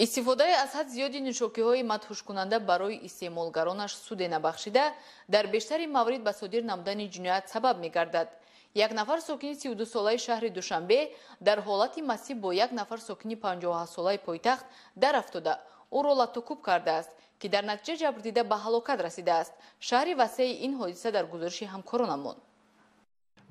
Истифодаи аз ҳад зиёди нӯшокиҳои мадҳушкунанда барои истеъмолгаронаш суде набахшида, дар бештари маврид ба содир намудани ҷиноят сабаб мегардад. Як нафар сокини 32-солаи шаҳри Душанбе дар ҳолати мастӣ бо як нафар сокини 57-солаи пойтахт дарафтода, ӯро латтукӯб кардааст, ки дар натиҷа ҷабрдида ба ҳалокат расидааст. Шаҳри васеи ин ҳодиса дар гузориши ҳамкоронамон.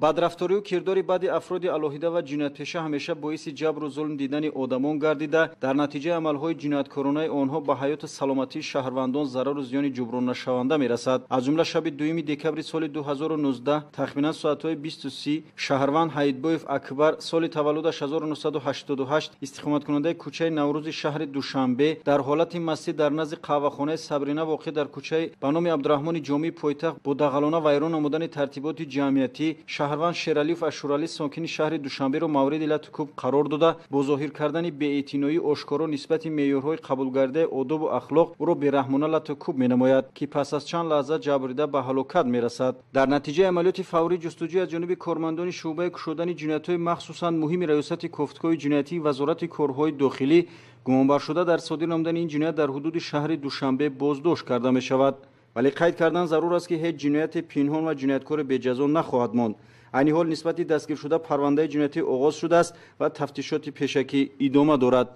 Бадрафторию кирдори баъди афроди алоҳида ва ҷиноятпеша ҳамеша боиси ҷабру зулм дидани одамон гардида, дар натиҷаи амалҳои ҷинояткоронаи онҳо ба ҳаёту саломатии шаҳрвандон зарару зиёни ҷуброннашаванда мерасад. Аз ҷумла шаби 2 декабри соли 2019 тахминан соатҳои 20:30 шаҳрванд Ҳайитбоев Акбар, соли таваллудаш 1988, истиқоматкунандаи кӯчаи Наврӯзи шаҳри Душанбе, дар ҳолати мастӣ дар назди қаҳвахонаи Сабрина воқеъ дар кӯчаи ба номи Абдураҳмони Ҷомии пойтахт бо дағалона вайрон намудани тартиботи ҷамъиятӣ шаҳрванд Шералиев Ашуралӣ, сокини шаҳри Душанберо мавриди латтукӯб қарор дода, бо зоҳир кардани беэътиноии ошкоро нисбати меъёрҳои қабулгардаи одобу ахлоқ ӯро бераҳмона латтукӯб менамояд, ки пас аз чанд лаҳза ҷабрида ба ҳалокат мерасад. Дар натиҷаи амалиёти фаврӣ ҷустуҷӯй аз ҷониби кормандони шӯъбаи кушодани ҷиноятҳои махсусан муҳими раёсати кофтгоҳи ҷиноятии Вазорати корҳои дохилӣ гумонбаршуда дар содир намудани ин ҷиноят дар ҳудуди шаҳри Душанбе боздошт карда мешавад. Вале қайд кардан зарур аст, ки ҳеҷ ҷинояти пинҳон ва ҷинояткори беҷазо нахоҳад монд. Айни ҳол нисбати дастгиршуда парвандаи ҷиноятӣ оғоз шудааст ва тафтишоти пешакӣ идома дорад.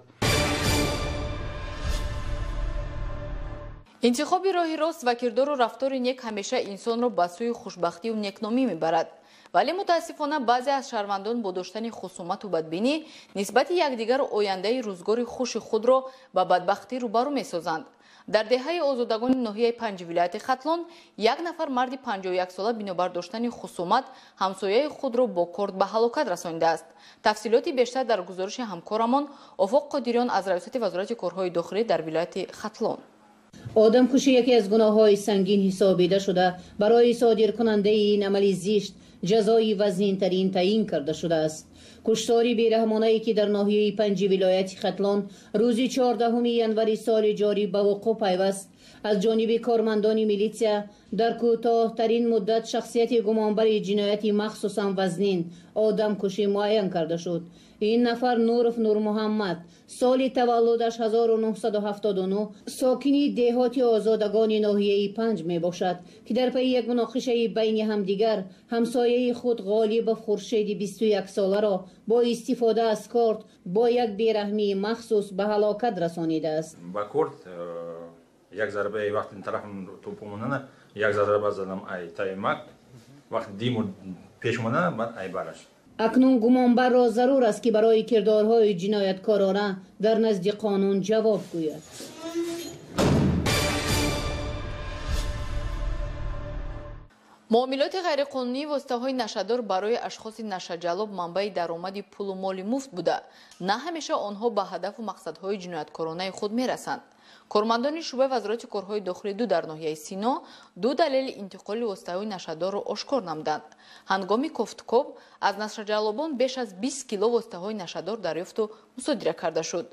Интихоби роҳи рост ва кирдору рафтори нек ҳамеша инсонро ба сӯи хушбахтию некномӣ мебарад. Вале мутаассифона баъзе аз шаҳрвандон бо доштани хусумату бадбинӣ нисбати якдигар ояндаи рӯзгори хуши худро ба бадбахтӣ рӯбарӯ месозанд. Дар деҳаи Озодагони ноҳияи Панҷи вилояти Хатлон як нафар марди 51-сола бинобар доштани хусумат ҳамсояи худро бо корд ба ҳалокат расонидааст. Тафсилоти бештар дар гузориши ҳамкорамон Офоқ Қодириён аз раёсати Вазорати корҳои дохилӣ дар вилояти Хатлон. Одамкушӣ яке аз гуноҳҳои сангин ҳисобида шуда, барои содиркунандаи ин амали зишт ҷазои вазнинтарин таъин карда шудааст. Куштори бераҳмонае ки дар ноҳияи Панҷи вилояти Хатлон рӯзи 14 январи соли ҷорӣ ба вуқӯъ пайваст, аз ҷониби кормандони милитсия дар кӯтоҳтарин муддат шахсияти гумонбари ҷинояти махсусан вазнин одамкушӣ муайян карда шуд. Ин нафар Нуров Нурмуҳаммад, соли таваллудаш 1979, сокини деҳоти Озодагони ноҳияи Панҷ мебошад, ки дар пайи як муноқишаи байни ҳамдигар ҳамсояи худ Ғолибов Хуршеди 21-соларо бо истифода аз корд бо як бераҳмии махсус ба ҳалокат расонидааст. Ба корд як зарбаи вақти тарафам тӯпомонана, як зарба задам ай таи мак, вақти диму пеш монана, баъд ай бараш. Акнун гумонбарро зарур аст, ки барои кирдорҳои ҷинояткорона дар назди қонун ҷавоб гӯяд. Муомилоти ғайриқонунии воситаҳои нашъадор барои ашхоси нашъаҷаллоб манбаи даромади пулу моли муфт буда, на ҳамеша онҳо ба ҳадафу мақсадҳои ҷинояткоронаи худ мерасанд. Кормандони шӯъбаи Вазорати корҳои дохилӣ ду дар ноҳияи Сино ду далели интиқоли воситаҳои нашъадорро ошкор намуданд. Ҳангоми кофткоб аз нашъаҷаллобон беш аз 20 кило воситаҳои нашъадор дарёфту мусодира карда шуд.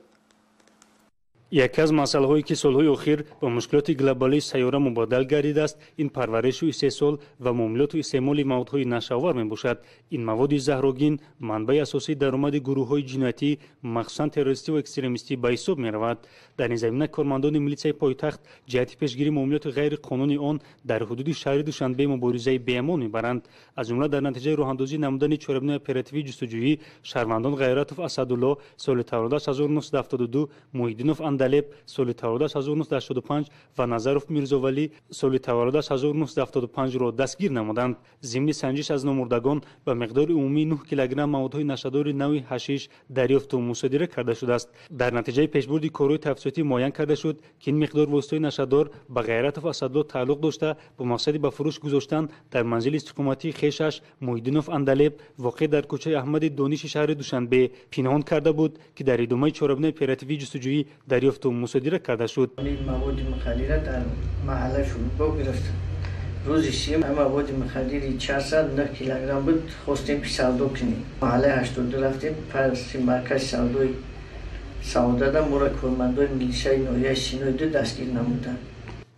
Яке аз масъалаҳое, ки солҳои охир ба мушкилоти глобалии сайёра мубаддал гардидааст, ин парваришу истеҳсол ва муомилоту истеъмоли маводҳои нашъаовар мебошад. Ин маводи заҳрогин манбаи асосии даромади гурӯҳҳои ҷиноятӣ, махсусан террористиву экстремистӣ ба ҳисоб меравад. Дар ин замина кормандони милитсияи пойтахт ҷиҳати пешгирии муомилоти ғайриқонунии он дар ҳудуди шаҳри Душанбе муборизаи беамон мебаранд. Аз ҷумла дар натиҷаи роҳандозӣ намудани чорабиниҳои оперативии ҷустуҷӯӣ шаҳрвандон Ғайратов Асадулло, соли таваллудаш 1972, Муҳиддинов Андалеб, соли таваллудаш 1985 ва Назаров Мирзовалӣ, соли таваллудаш 1975-ро дастгир намуданд. Зимни санҷиш аз номурдагон ба миқдори умумии 9 килограмм маводҳои нашъадори нави ҳашиш дарёфту мусодира карда шудааст. Дар натиҷаи пешбурди корҳои тафтишотӣ муайян карда шуд, ки ин миқдор воситаҳои нашъадор ба Ғайратов Асадулло тааллуқ дошта, бо мақсади ба фурӯш гузоштан дар манзили истиқоматии хешаш Муҳиддинов Андалеб, воқеъ дар кӯчаи Аҳмади Дониши шаҳри Душанбе, пинҳон карда буд, ки дар идомаи чорабиниҳои оперативии ҷустуҷӯӣ дарёфту мусодира карда шуд. Маводи мухаддира дар маҳалла фурудгоҳ гирифт. Рӯзи сиюм маводи мухаддири 409 килограмм буд, хостем ки савдо кунем. Маҳаллаи 82 рафтем, паси маркази савдои Саодада моро кормандони милисияи ноҳияи Синои ду дастгир намуданд.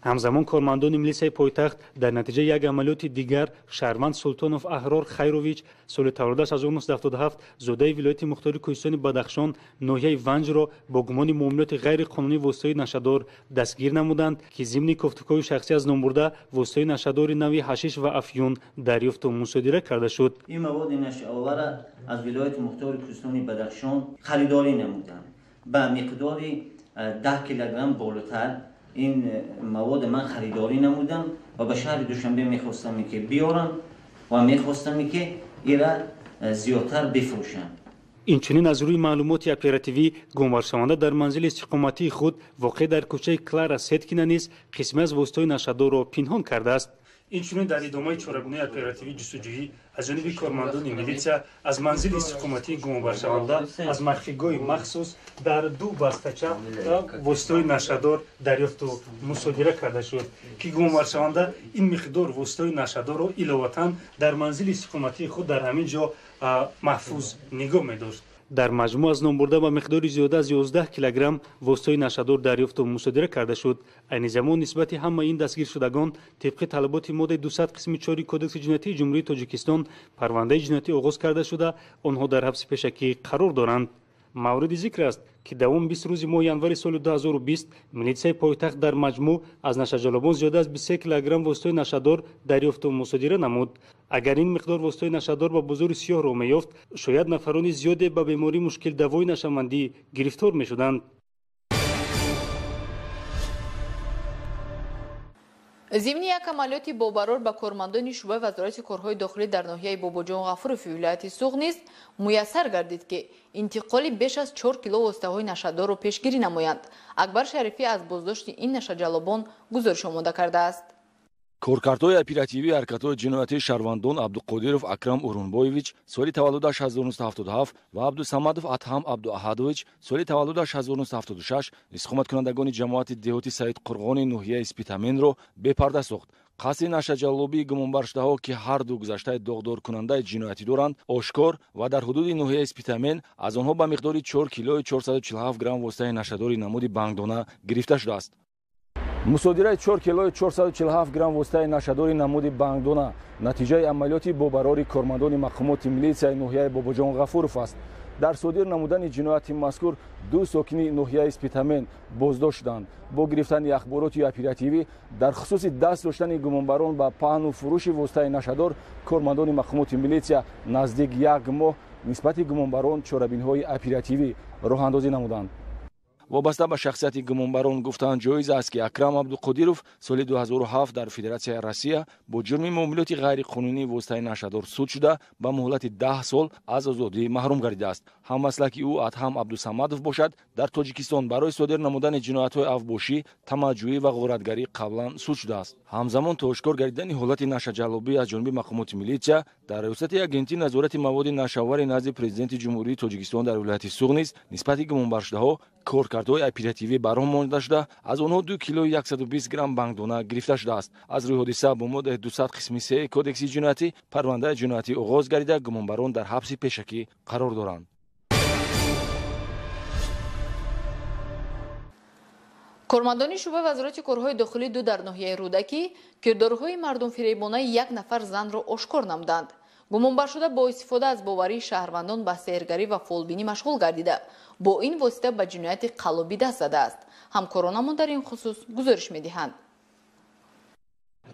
Ҳамзамон кормандони милисияи пойтахт дар натиҷаи як амалиёти дигар шаҳрванд Султонов Аҳрор Хайрович, соли таваллудаш 1977, зодаи вилояти мухтори кӯҳистони Бадахшон, ноҳияи Ванҷро бо гумони муомилоти ғайриқонунии воситаҳои нашъадор дастгир намуданд, ки зимни кофтукови шахсӣ аз номбурда воситаҳои нашъадори нави ҳашиш ва афюн дарёфту мусодира карда шуд. Ин маводи нашъаоварро аз вилояти мухтори кӯҳистони Бадахшон харидорӣ намуданд ба миқдори 10 килограмм болотар. Ин мавод ман харидорӣ намудам ва ба шаҳри Душанбе мехостам, ки биёрам ва мехостам, ки ира зиёдтар бифурӯшам. Инчунин аз рӯи маълумоти оперативӣ гумонбаршаванда дар манзили истиқоматии худ воқеъ дар кӯчаи Клара Сеткина низ қисме аз воситаҳои нашъадорро пинҳон кардааст. Инчунин дар идомаи чорабинои оперативӣ ҷустуҷӯӣ аз ҷониби кормандони милитсия аз манзили истиқоматии гумонбаршаванда аз махфигоҳи махсус дар ду бастача воситаҳои нашъадор дарёфту мусодира карда шуд, ки гумонбаршаванда ин миқдор воситаҳои нашъадорро иловатан дар манзили истиқоматии худ дар ҳамин ҷо маҳфуз нигоҳ медошт. Дар маҷмӯъ аз номбурда ба миқдори зиёда аз 11 килограмм воситаҳои нашъадор дарёфту мусодира карда шуд. Айни замон нисбати ҳамаи ин дастгиршудагон тибқи талаботи моддаи 200 қисми 4 Кодекси ҷиноятии Ҷумҳурии Тоҷикистон парвандаи ҷиноятӣ оғоз карда шуда, онҳо дар ҳабси пешакӣ қарор доранд. Мавриди зикр аст, ки давоми 20 рӯзи моҳи январи соли 2020 милитсияи пойтахт дар маҷмӯъ аз нашъаҷалобон зиёда аз 23 килограмм воситаҳои нашъадор дарёфту мусодира намуд. Агар ин миқдор воситаҳои нашъадор ба бозори сиёҳ роҳ меёфт, шояд нафарони зиёде ба бемории мушкилдавои нашъамандӣ гирифтор мешуданд. Зимни як амалиёти бобарор ба кормандони шӯъбаи вазорати корҳои дохилӣ дар ноҳияи Бобоҷон Ғафурови вилояти Суғд низ муяссар гардид, ки интиқоли беш аз 4 кило воситаҳои нашъадорро пешгирӣ намоянд. Акбар Шарифӣ аз боздошти ин нашъаҷалобон гузориш омода кардааст. Коркардҳои оперативии ҳаракатҳои ҷиноятии шаҳрвандон Абдуқодиров Акрам Урунбоевич, соли таваллудаш 1977, ва Абдусамадов Адҳам Абдуаҳадович, соли таваллудаш 1976, истиқоматкунандагони ҷамоати деҳоти Саид Қурғони ноҳияи Спитаменро бепарда сохт. Қасди нашъаҷаллобии гумонбаршудаҳо, ки ҳар ду гузаштаи доғдоркунандаи ҷиноятӣ доранд, ошкор ва дар ҳудуди ноҳияи Спитамен аз онҳо ба миқдори 4 килои 447 грамм воситаи нашъадори намуди бангдона гирифта шудааст. Мусодираи 4 килои 447 грамм воситаи нашъадори намуди бангдона натиҷаи амалиёти бобарори кормандони мақомоти милитсияи ноҳияи Бобоҷон Ғафуров аст. Дар содир намудани ҷинояти мазкур ду сокини ноҳияи Спитамен боздошт шуданд. Бо гирифтани ахбороти оперативӣ дар хусуси даст доштани гумонбарон ба паҳну фурӯши воситаи нашъадор кормандони мақомоти милитсия наздик як моҳ нисбати гумонбарон чорабиниҳои оперативӣ роҳандозӣ намуданд. Вобаста ба шахсияти гумонбарон гуфтанд ҷоиз аст, ки Акрам Абдуқодиров соли 2007 дар Федератсияи Россия бо ҷурми муомилоти ғайриқонунии воситаи нашъадор суд шуда, ба муҳлати 10 сол аз озодӣ маҳрум гардидааст. Ҳаммаслаки ӯ Адҳам Абдусамадов бошад, дар Тоҷикистон барои содир намудани ҷиноятҳои авбошӣ, тамаъҷӯӣ ва ғоратгарӣ қаблан суд шудааст. Ҳамзамон то ошкор гардидани ҳолати нашъаҷаллобӣ аз ҷониби мақомоти милитсия дар раёсати агентии назорати маводи нашъаовари назди Президенти Ҷумҳурии Тоҷикистон дар вилояти Суғд низ нисбати гумонбаршудаҳо коркардҳои оперативӣ ба роҳ монда шуда, аз онҳо 2 килои 120 грамм бангдона гирифта шудааст. Аз рӯи ҳодиса бо моддаи 200 қисми 3 Кодекси ҷиноятӣ парвандаи ҷиноятӣ оғоз гардида, гумонбарон дар ҳабси пешакӣ қарор доранд. Кормандони шӯъбаи вазорати корҳои дохилӣ ду дар ноҳияи Рӯдакӣ кирдорҳои мардумфиребонаи як нафар занро ошкор намуданд. Гумонбаршуда бо истифода аз боварии шаҳрвандон ба сеҳргарӣ ва фолбинӣ машғул гардида, бо ин восита ба ҷинояти қаллобӣ даст задааст. Ҳамкоронамон дар ин хусус гузориш медиҳанд.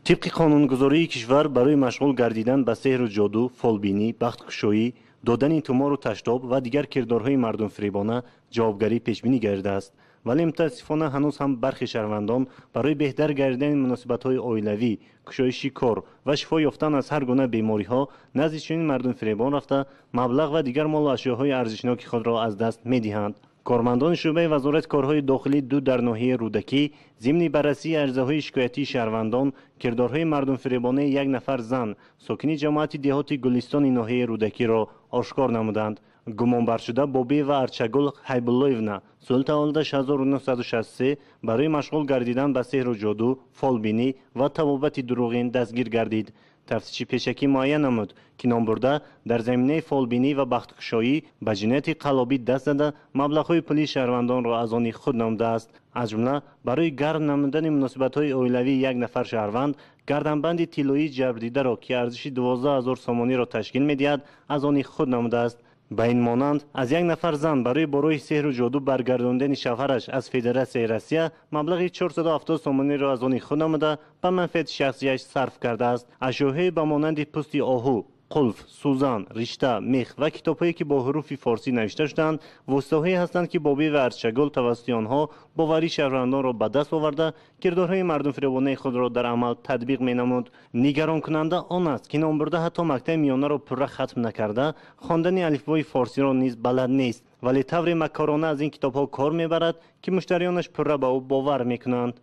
Тибқи қонунгузории кишвар барои машғул гардидан ба сеҳру ҷоду, фолбинӣ, бахткушоӣ, додани тумору таштоб ва дигар кирдорҳои мардумфиребона ҷавобгарӣ пешбинӣ гардидааст. Вале мутаассифона ҳанӯз ҳам бархе шаҳрвандон барои беҳтар гардидани муносибатҳои оилавӣ, кушоиши кор ва шифо ёфтан аз ҳар гуна бемориҳо назди чунин мардумфиребон рафта, маблағ ва дигар молу ашёҳои арзишноки худро аз даст медиҳанд. Кормандони шӯъбаи вазорати корҳои дохилӣ ду дар ноҳияи Рӯдакӣ зимни баррасии аризаҳои шикоятии шаҳрвандон кирдорҳои мардумфиребонаи як нафар зан, сокини ҷамоати деҳоти Гулистони ноҳияи Рӯдакиро ошкор намуданд. Гумонбаршуда Бобиева Арчагул Ҳайбуллоевна соли таваллудаш 1963 барои машғул гардидан ба сеҳру ҷоду, фолбинӣ ва табобати дурӯғин дастгир гардид. Тафтиши пешакӣ муайян намуд, ки номбурда дар заминаи фолбинӣ ва бахткушоӣ ба ҷинояти қаллобӣ даст зада, маблағҳои пулии шаҳрвандонро аз они худ намудааст. Аз ҷумла барои гарм намудани муносибатҳои оилавии як нафар шаҳрванд гарданбанди тиллоии ҷабрдидаро, ки арзиши 12 0 сомониро ташкил медиҳад, аз они худ намудааст. Ба ин монанд аз як нафар зан барои бо роҳи сеҳру ҷоду баргардондани шавҳараш аз Федератсияи Россия маблағи 470 сомониро аз они худ намуда, ба манфиати шахсияш сарф кардааст. Ашёҳое ба монанди пӯсти оҳу, қулф, сӯзан, ришта, мех ва китобҳое, ки бо ҳуруфи форсӣ навишта шудаанд, воситаҳое ҳастанд, ки Бобиева Арчагул тавассути онҳо боварии шаҳрвандонро ба даст оварда, кирдорҳои мардумфиребонаи худро дар амал татбиқ менамуд. Нигаронкунанда он аст, ки номбурда ҳатто мактаби миёнаро пурра хатм накарда, хондани алифбои форсиро низ балад нест, вале тавре маккорона аз ин китобҳо кор мебарад, ки муштариёнаш пурра ба ӯ бовар мекунанд.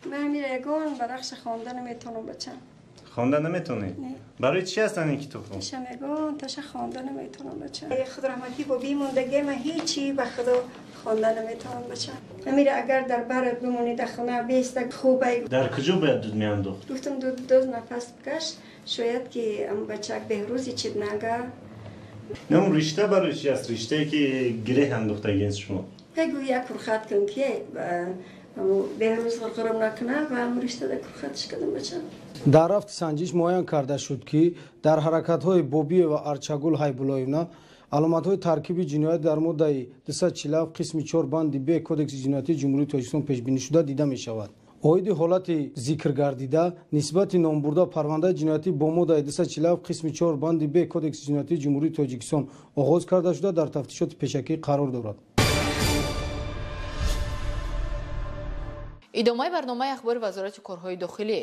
Ман ягон варақша хонда наметавонам, бачам. Хонда наметавонед? Барои чӣ ҳастанд ин китобҳо? Таша мегӯям, таша хонда наметавонам, бача. Худ раҳматӣ бобӣ мондагӣ, ман ҳечи ба худо хонда наметавонам, бача. Амира агар дар барат бимонӣ, дар хона беста хубай. Дар куҷо бояд дуд меандохт? Гуфтам, дуд нафас бикаш, шояд ки бачак беҳрӯзи чид нага. Не, он ришта барои чӣ аст? Риштае ки гиреҳ андохтагист шумо. Бигӯ, як курхат кун, ки беҳрӯз ғурғурам накунад, ва ҳамун ришта дар курхатш кардам, бачам. Дар рафти санҷиш муайян карда шуд, ки дар ҳаракатҳои Бобиева Арчагул Ҳайбуллоевна аломатҳои таркиби ҷиноят дар моддаи 247 қисми 4 банди Б Кодекси ҷиноятии Ҷумҳурии Тоҷикистон пешбинишуда дида мешавад. Оиди ҳолати зикргардида нисбати номбурда парвандаи ҷиноятӣ бо моддаи 247 қисми 4 банди Б Кодекси ҷиноятии Ҷумҳурии Тоҷикистон оғоз карда шуда, дар тафтишоти пешакӣ қарор дорад. Идомаи барномаи ахбори Вазорати корҳои дохилӣ.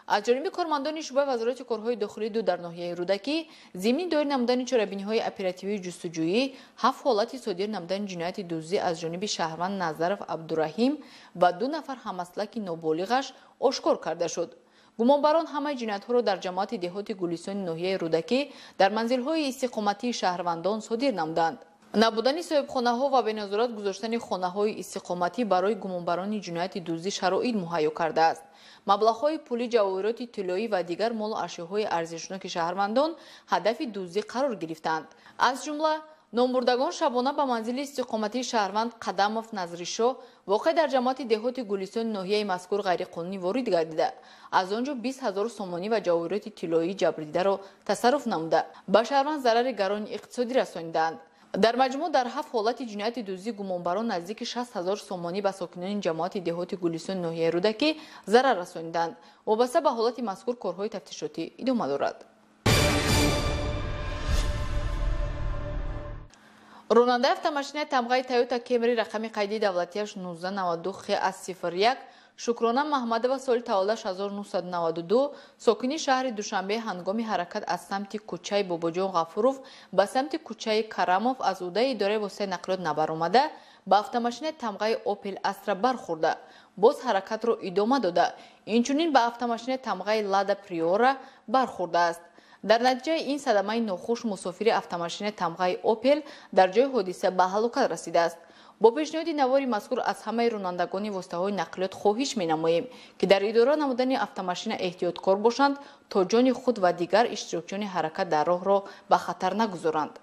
Аз ҷониби кормандони шӯъбаи Вазорати корҳои дохилӣ ду дар ноҳияи Рӯдакӣ зимни доир намудани чорабиниҳои оперативии ҷустуҷӯӣ ҳафт ҳолати содир намудани ҷинояти дуздӣ аз ҷониби шаҳрванд Назаров Абдураҳим ва ду нафар ҳамаслаки ноболиғаш ошкор карда шуд. Гумонбарон ҳамаи ҷиноятҳоро дар ҷамоати деҳоти Гулистони ноҳияи Рӯдакӣ дар манзилҳои истиқоматии шаҳрвандон содир намуданд. Набудани соҳибхонаҳо ва беназорат гузоштани хонаҳои истиқоматӣ барои гумонбарони ҷинояти дуздӣ шароит муҳайё кардааст. Маблағҳои пулӣ, ҷавоҳироти тиллоӣ ва дигар молу ашёҳои арзишноки шаҳрвандон ҳадафи дуздӣ қарор гирифтанд. Аз ҷумла номбурдагон шабона ба манзили истиқоматии шаҳрванд Қадамов Назришо воқеъ дар ҷамоати деҳоти Гулистони ноҳияи мазкур ғайриқонунӣ ворид гардида, аз он ҷо 20 ҳазор сомонӣ ва ҷавоҳироти тиллоии ҷабрдидаро тасарруф намуда, ба шаҳрванд зарари гарони иқтисодӣ расонидаанд. Дар маҷмӯъ дар ҳафт ҳолати ҷинояти дуздӣ гумонбарон наздики 60 ҳазор сомонӣ ба сокинони ҷамоати деҳоти Гулистони ноҳияи Рӯдакӣ зарар расониданд. Вобаста ба ҳолати мазкур корҳои тафтишотӣ идома дорад. Ронандаи автомошинаи тамғаи Тойота Кемри рақами қайдии давлатияш 1992 Х аз 01 Шукрона Маҳмадова соли таваллудаш 1992 сокини шаҳри Душанбе ҳангоми ҳаракат аз самти кӯчаи Бобоҷон Ғафуров ба самти кӯчаи Карамов аз ӯдаи идораи воситаи нақлиёт набаромада, ба автомошинаи тамғаи Опел Астра бархӯрда, боз ҳаракатро идома дода, инчунин ба автомошинаи тамғаи Лада Приора бархӯрдааст. Дар натиҷаи ин садамаи нохуш мусофири автомошинаи тамғаи Опел дар ҷои ҳодиса ба ҳалокат расидааст. Бо пешниҳоди навори мазкур аз ҳамаи ронандагони воситаҳои нақлиёт хоҳиш менамоем, ки дар идора намудани автомошина эҳтиёткор бошанд, то ҷони худ ва дигар иштирокчиёни ҳаракат дар роҳро ба хатар нагузоранд.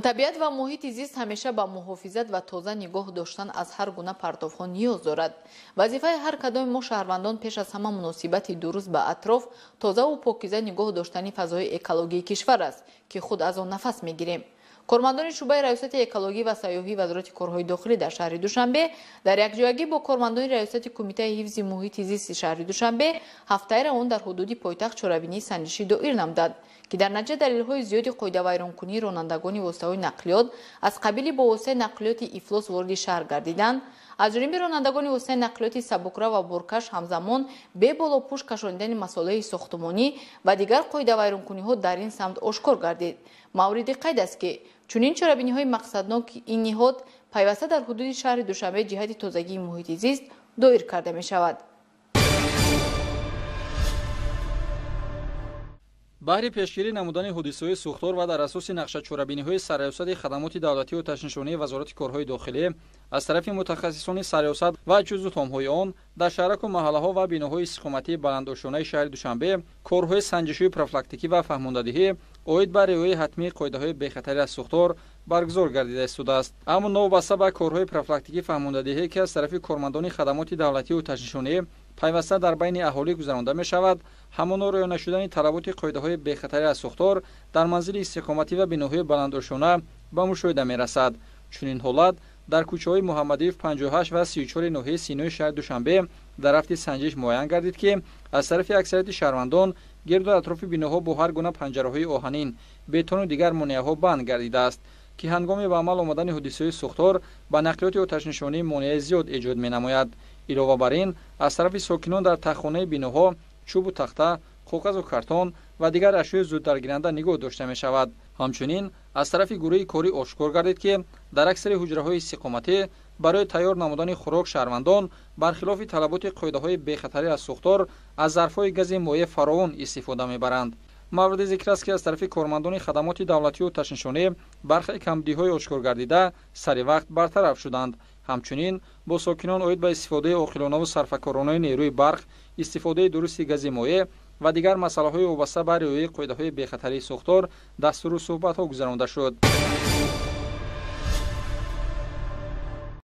Табиат ва муҳити зист ҳамеша ба муҳофизат ва тоза нигоҳ доштан аз ҳар гуна партовҳо ниёз дорад. Вазифаи ҳар кадоми мо шаҳрвандон пеш аз ҳама муносибати дуруст ба атроф, тозаву покиза нигоҳ доштани фазои экологии кишвар аст, ки худ аз он нафас мегирем. Кормандони шӯъбаи Раёсати экологӣ ва сайёҳии Вазорати корҳои дохилӣ дар шаҳри Душанбе дар якҷоягӣ бо кормандони Раёсати Кумитаи ҳифзи муҳити зисти шаҳри Душанбе ҳафтаи равон дар ҳудуди пойтахт чорабинии санҷишӣ доир намуданд, ки дар натиҷа далелҳои зиёди қоидавайронкунии ронандагони воситаҳои нақлиёт аз қабили бо воситаи нақлиёти ифлос вориди шаҳр гардидан, аз ҷониби ронандагони воситаи нақлиёти сабукра ва боркаш ҳамзамон беболопӯш кашонидани масолеҳи сохтумонӣ ва дигар қоидавайронкуниҳо дар ин самт ошкор гардид. Мавриди қайд аст, ки чунин чорабиниҳои мақсаднок ин ниҳод пайваста дар ҳудуди шаҳри Душанбе ҷиҳати тозагии муҳити зист доир карда мешавад. Баҳри пешгирӣ намудани ҳодисаҳои сӯхтор ва дар асоси нақшачорабиниҳои Сарриёсати хадамоти давлатию оташнишонии Вазорати корҳои дохилӣ аз тарафи мутахассисони сарриёсат ва ҷузъу томҳои он дар шаҳраку маҳаллаҳо ва биноҳои истиқоматии баландошёнаи шаҳри Душанбе корҳои санҷишии профилактикӣ ва фаҳмондадиҳӣ оид ба риояи ҳатмии қоидаҳои бехатарӣ аз сӯхтор баргузор гардида истодааст. Аммо новобаста ба корҳои профилактикӣ фаҳмондадиҳӣ, ки аз тарафи кормандони хадамоти давлатию оташнишонӣ пайваста дар байни аҳолӣ гузаронда мешавад, ҳамоно риоя нашудани талаботи қоидаҳои бехатарӣ аз сӯхтор дар манзили истиқоматӣ ва биноҳои баландошёна ба мушоҳида мерасад. Чунин ҳолат дар кӯчаҳои Муҳаммадиев 58 ва 34 ноҳияи Синои шаҳри Душанбе дар рафти санҷиш муайян гардид, ки аз тарафи аксарияти шаҳрвандон гирду атрофи биноҳо бо ҳар гуна панҷараҳои оҳанин, бетону дигар монеаҳо банд гардидааст, ки ҳангоми ба амал омадани ҳодисаҳои сӯхтор ба нақлиёти оташнишонӣ монеаи зиёд эҷод менамояд. Илова бар ин, аз тарафи сокинон дар таххонаи биноҳо чӯбу тахта, коғазу картон ва дигар ашёи зуддаргиранда нигоҳ дошта мешавад. Ҳамчунин аз тарафи гурӯҳи корӣ ошкор гардид, ки дар аксари ҳуҷраҳои истиқоматӣ барои тайёр намудани хӯрок шаҳрвандон бархилофи талаботи қоидаҳои бехатарӣ аз сӯхтор аз зарфҳои гази моеъ фаровон истифода мебаранд. Мавриди зикр аст, ки аз тарафи кормандони хадамоти давлатию оташнишонӣ бархе камбудиҳои ошкор гардида сари вақт бартараф шуданд. Ҳамчунин бо сокинон оид ба истифодаи оқилонаву сарфакоронаи нерӯи барқ, истифодаи дурусти гази моеъ ва дигар масъалаҳои вобаста ба риояи қоидаҳои бехатарии сӯхтор дастуру суҳбатҳо гузаронда шуд.